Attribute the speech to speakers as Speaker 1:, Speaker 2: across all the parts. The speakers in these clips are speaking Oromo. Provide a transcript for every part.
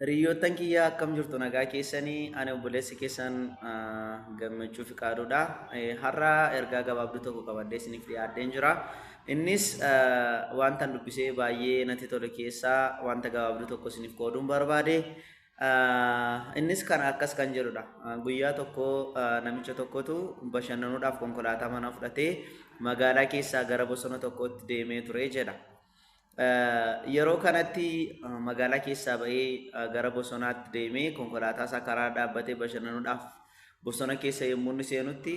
Speaker 1: Hiriyoottan kiyyaa, akkam jirtu? Nagaa keessanii? Ani obboleessi keessan Gammachuu Fiqaaduudha. Har'a ergaa gabaabduu tokko qabadhee isiniif dhiyaadheen jira. Innis wanta dubbisee baay'ee natti tole keessaa wanta gabaabduu tokko isiniif qooduun barbaade. Innis kan akkas kan jedhudha. Guyyaa tokko namicha tokkotu bashannanuudhaaf konkolaataa mana fudhatee magaalaa keessaa gara bosona tokkootti deemee ture jedha. Yeroo kanatti magaalaa keessaa ba'ee gara bosonaatti deemee konkolaataa isaa karaa dhaabbatee bashannanuudhaaf bosona keessa yommuu inni seenutti,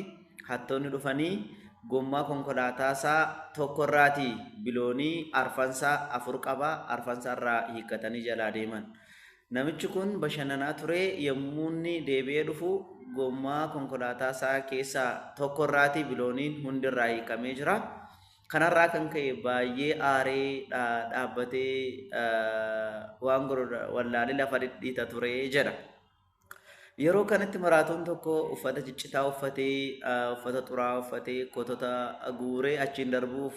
Speaker 1: hattoonni dhufanii gommaa konkolaataa isaa tokkorraatii biloonii arfansaa afur qaba, arfansaa irraa hiikkatanii jalaa deeman. Namichi kun bashannanaa ture. Yommuu inni deebi'ee dhufu gommaa konkolaataa isaa keessaa tokkorraatii bilooniin hundirraa hiikamee jira. Kanarraa kan ka'e baay'ee aaree dhaabbatee waan godhu wallaalee lafa dhidhiita ture jedha. Yeroo kanatti maraatuun tokko uffata ciccitaa uffatee, uffata xuraa'aa uffatee, kotota guuree achiin darbuuf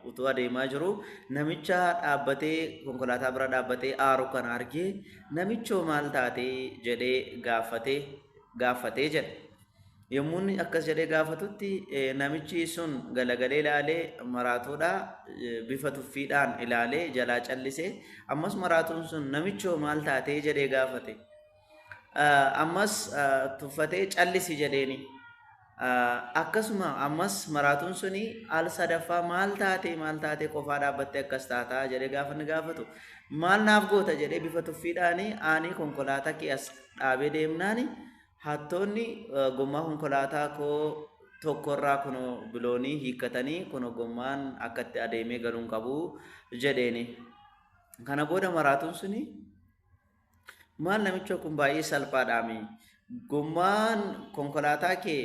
Speaker 1: utuu adeemaa jiru namicha dhaabbatee konkolaataa bira dhaabbatee aaru kana argee, "Namichoo, maal taatee?" jedhee gaafatee jedha. Yommuu inni akkas jedhee gaafatutti namichi sun galagalee ilaalee maraatuudha bifa tuffiidhaan ilaalee jalaa callisee. Ammas maraatuun sun, "Namichoo, maal taatee?" jedhee gaafate. Ammas tuffatee "Callisi" jedheeni. Akkasuma ammas maraatuun suni al sadaffaa "Maal taatee, maal taatee, qofaa dhaabbattee akkas taataa?" jedhee gaafa inni gaafatu, "Maal naaf goota?" jedhee bifa tuffiidhaani, "Ani konkolaataa kee as dhaabee deemnaani hattoonni gommaa konkolaataa koo tokkorraa kunoo biloonii hiikkatanii, kunoo gommaan akka itti adeemee galuun qabu" jedheeni. Kana booda maraatuun suni, "Maal namicha kun, baay'ee salphaadhaami. Gommaan konkolaataa kee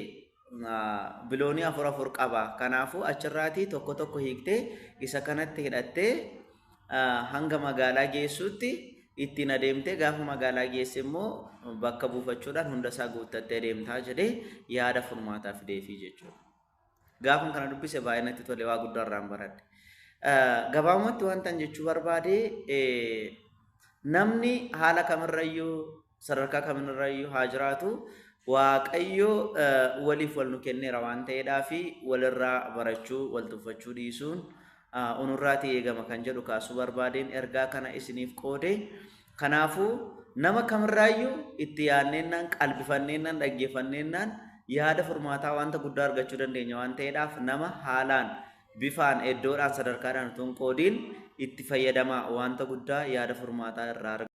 Speaker 1: biloonii afur afur qaba. Kanaafuu achirraatii tokko tokko hiiktee isa kanatti hidhattee hanga magaalaa geessuutti ittiin adeemtee, gaafa magaalaa geesse immoo bakka buufachuudhaan hunda isaa guuttattee adeemtaa" jedhee yaada furmaataa fideefii jechuudha. Gaafa kana dubbise baay'ee natti tole, waa guddaa irraan baradhe. Gabaabumatti wanta jechuu barbaade, namni haala kamirrayyuu, sadarkaa kamirrayyuu haa jiraatu, Waaqayyo waliif wal nu kenneera waan ta'eedhaa fi walirraa barachuu, wal tuffachuu dhiisuun onurraatii eegama kan jedhu kaasuu barbaadeen ergaa kana isiniif qoode. Kanaafuu nama kamirraayyuu itti yaadneennaan, qalbifanneennaan, dhaggeeffanneennaan yaada furmaataa wanta guddaa argachuu dandeenya waan ta'eedhaaf, nama haalaan, bifaan, iddoodhaan, sadarkaadhaan utuu hin qoodiin itti fayyadamaa, wanta guddaa yaada furmaataa irraa